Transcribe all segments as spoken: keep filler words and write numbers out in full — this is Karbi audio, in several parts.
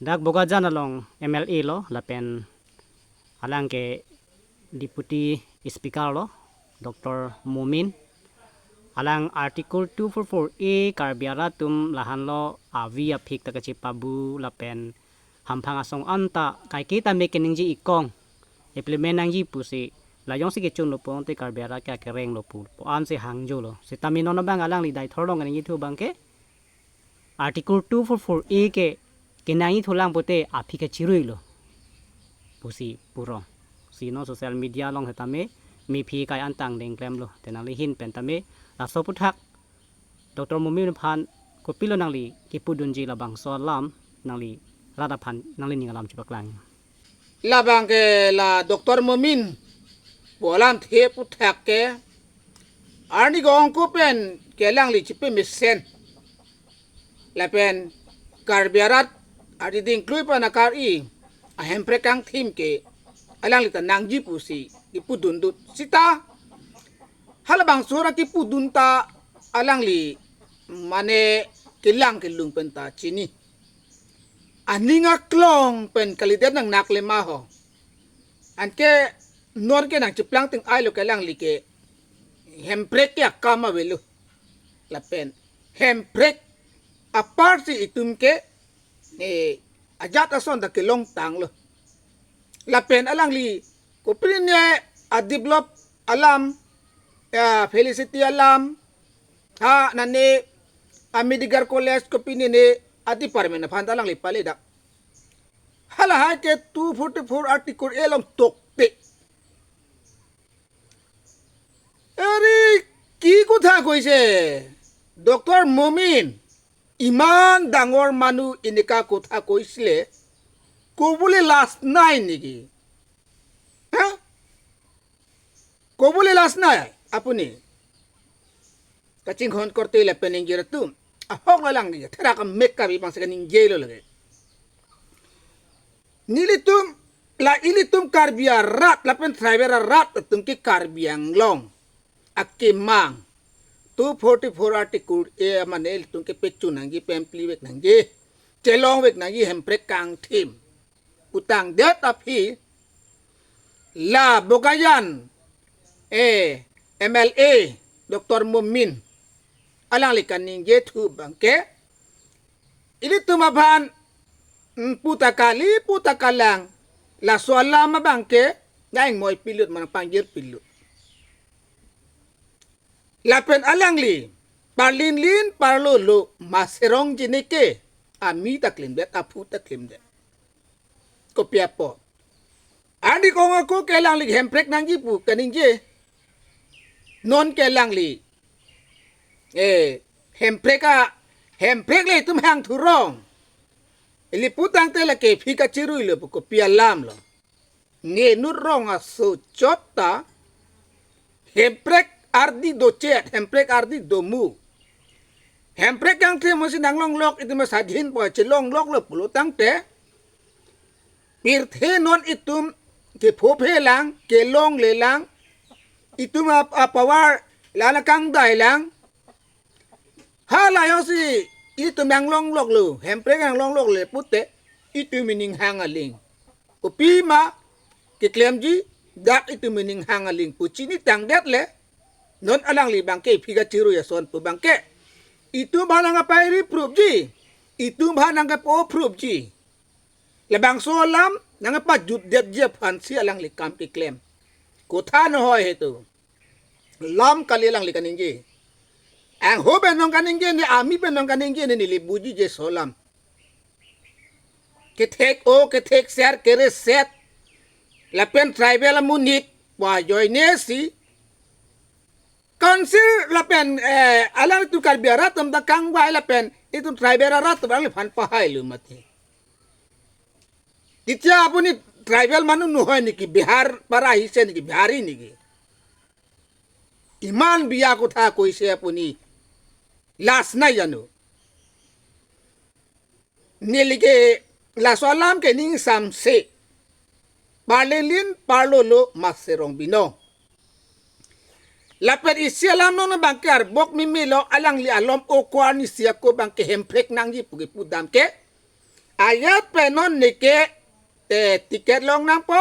Dak Bokajan along M L A lo, lapen alang ke Deputy Speaker lo, Doctor Momin. Alang Article two four four A Karbi arat atum lahenlo avi aphik ta kachepabu lapen hamphang asong anta kaike tame keningje ikong implement nangji pusi la jongsi kechunlo pulote Karbi arat ke akereng lo pu, pu-an si hangjo lo. Sitame non abang alangli Deithor along keningje thu abang ke Article two four four A ke kenangji thulang pute aphi kachirui lo pusi purong. Si non social media along setame mephi kai-an tangdeng klemlo. Te nangli ahin pen tame laso aphuthak Doctor Momin aphan kopilo nangli kipudunji labangso alam, nangli rat aphan nangli ning alam chepaklang. Labang ke la Doctor Momin pu alamthe aphuthak ke arni ko-ongko pen ke alangli chepamesen. Lapen Karbi arat ardi dingklui pana kar-i ahemprek kangthim ke alangli ta nangji pusi kipudundut sita halabangso ra kipudun ta alangli mane kelang kelung pen ta chini. Aning aklong pen kalidet nangnak le ma ho. Anke non ke nangcheplang ting ai lo ke alangli ke hemprek ke akam avelo. Lapen hemprek apar si itum ke, eh, ajat ason ta kelongtanglo. Lapen alangli kopine adevelop alam, ya, Felicity alam, ha nane a medical college kopine ne adepartment aphan ta alangli paledak. Halahai ke two forty-four Article A along tokte. আৰে, কি কথা কৈছে ডক্টৰ মমিন? ইমান ডাঙৰ মানুহ এনেকা কথা কৈছিলে, ক'বলৈ লাজ নাই নেকি? হা? ক'বলৈ লাজ নাই আপুনি? Kachinghon korte lapen ingjir atum, ahok alang ni therak amek Karbi bangsi kaningjelo lake. Nelitum, la ilitum Karbi arat lapen tribal arat atum ke Karbi Anglong akemang two forty-four Article A mane ilitum ke pechun nangji, pempli vek nangji, chelong vek nangji hemprek kangthim putangdet aphi la Bokajan, eh, M L A Doctor Momin alangli kaningje thu abangke, ilitum aphan, mm, puta kali, puta kalang, laso alam abangke nang-ingmoi pilut, mane pangjir pilut. Lapen alangli parlinlin parlolo ma serong jinike, ami ta klimdet, aphu ta klimdet. Kopi apot? Ani kong ako ke alangli hemprek nangji pu kaningje. Non ke alangli, eh, hemprek a, hemprek le itum hang thurong. Ili putangte lake aphi kachirui lo pu kopi alam lo. Ngenut rong aso chot ta hemprek ardi dochet, hemprek ardi domu. Hemprek kangthim si nanglonglok itum asadhin po chelongloklo pulotangte, pirthe non itum kephophe lang, kelongle lang, itum ap-, a power lana kangdai lang. Hala jongsi itum nanglongloklo, hemprek nanglongloklo pute, itum ining hang aling. Kopima keklemji, dak itum ining hang aling pu chinitangdet le, non alangli abangke aphi kachirui ason pu abangke, itum aphan nangkapairi prupji, itum aphan nangkapo prupji. Labangso alam nangkapajutdetji aphansi alangli kam keklem. Kotha nohoi hetu. Lam kali alangli kaningje. Angho pen nong kaningje ne, ami pen nong kaningje ne, neli bujije laso alam. Kethek o, kethek ser, kereset. Lapen tribal amonit pu ajoine si council lapen, eh, alanglitum Karbi arat atum ta kangvai lapen itum tribal arat atum alangliphan pahailo mati. Titya apuni tribal manu nohoi niki, Bihar para ahise niki, Bihari niki? ইমান বেয়া কথা কৈছে আপুনি, লাজ নাই জানো? Neli ke laso alam ke ning samse, parlinlin parlolo ma serong binong. Lapen isi alam non abangke arbok meme lo, alangli alom oko arnisi ako abangke hemprek nangji pu kepudam ke, Ajat pen non neke te ticket long nangpo,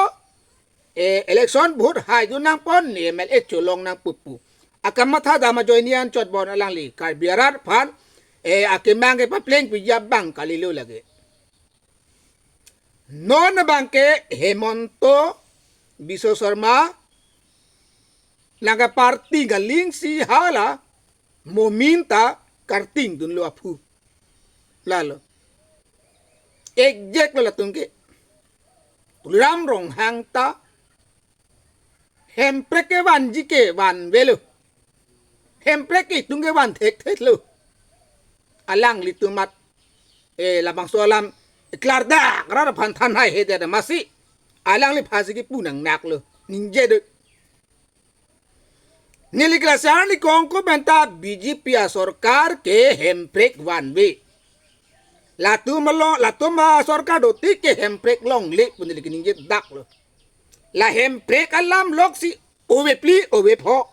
eh, election vote haidun nangpo, ne M L A cholong nangpo pu akamatha dam ajoine anchot bon alangli Karbi arat aphan, eh, akemang kepaplengpi abang kalilo lake. Non abangke Himanta Biswa Sarma nangkaparting aling si hala Momin ta kartingdunlo aphu. Lalo. Exact lo latum ke. Tuliram Ronghang ta hemprek kevanji ke vanvelo. Hemprek ke itum ke van thekthelo. Alanglitum mat, eh, labangso alam klardak rat aphan than haihedet amatsi alangliphan si kipu nangnaklo. Ningjedet. Neli klasi arni kongko penta B J P asorkar ke hemprek vanve. Latum along, latum asorkar dotik ke hemprek longle pu neli keningjedaklo. La hemprek alam loksi ove phli ove pho.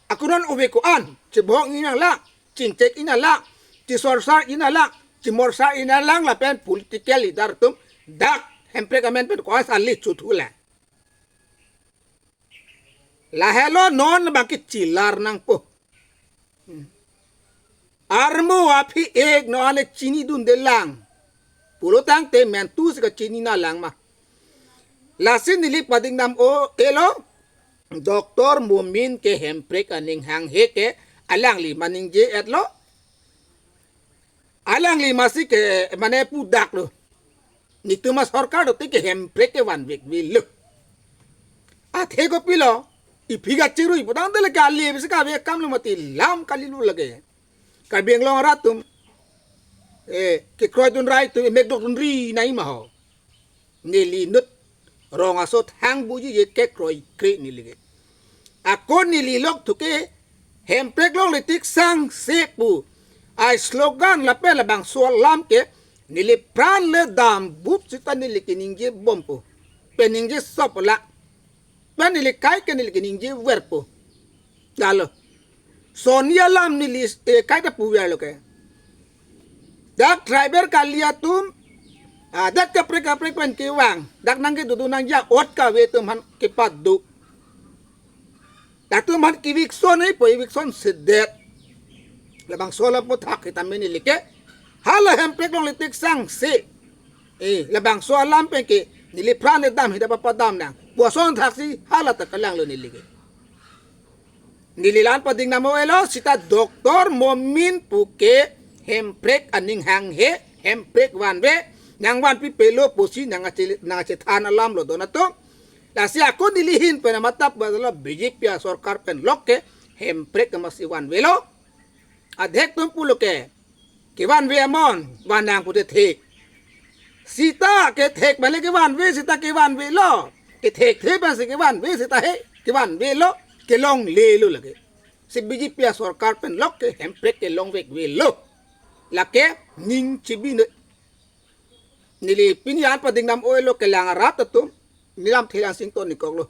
Ako non ove ko-an, chebhong-i nanglang, chingchek-i nanglang, chesorsar-i nanglang, chemorsar-i nanglang lapen political leader atum dak hemprek amen pen ko-an sali chuthulang. Lahelo non abangke chilar nangpo. Hmm. Armu aphi ek non ale chinidundelang pulo tangte mentu si kachini nanglang ma. Lasi neli pading nam o elo, Doctor Momin ke hemprek aning hanghe ke alangli maningje-etlo. Alangli amatsi ke mane pudaklo. Netum asorkar dotik ke hemprek ke vanvekvelo. Athe kopilo, iphi kachirui putangte lake ale bisi kave akamlo mati lam kalilo lake. Karbi Anglong arat atum, eh, kekroidun rai atum, emekdokdunri nai ma ho. Neli inut rong aso thang buji je kekroikre neli ke. Ako neli lok thuke hemprek longle tik sangse pu ai slogan lapen labangso alam ke neli pran le dambup sita neli keningje bompo. Pen ningje sop la. Pen neli kai ke neli keningje verpo. Lalo. Soni alam neli, eh, kaita puverlo ke. Dak driver kali atum, ah, dak kaprek kaprek pen kevang. Dak nangkedodo nangji ot kave atum aphan kepado. Latum aphan ke eviction-ipo, eviction sedet. Labangso alam aphuthak sitame neli ke hala hemprek longle tik sangse. Eh, labangso alam pen ke neli pran le dam hida papadam nang. Puson thaksi hala ta kalanglo neli ke. Neli la-an pading nam o elo sita Doctor Momin pu ke hemprek aning hanghe, hemprek vanve, nangvanpipelo pusi nang ache, nang achethan alam lo don atum. Lasi ako neli ahin pen amatap ba lo B J P asorkar pen lok ke hemprek amatsi vanvelo. Adhek atum pulo ke kevanve amon, van nang pute thek. Sita kethek male kevanve, sita kevanvelo. Kethekthe pensi kevanve, sita he kevanvelo, kelonglelo lake. Si B J P asorkar pen lok ke hemprek kelongvekvelo. Lake ning chibine. Neli pini an pading nam o elo kelang arat atum, neli lamthe lang sington-ikoklo.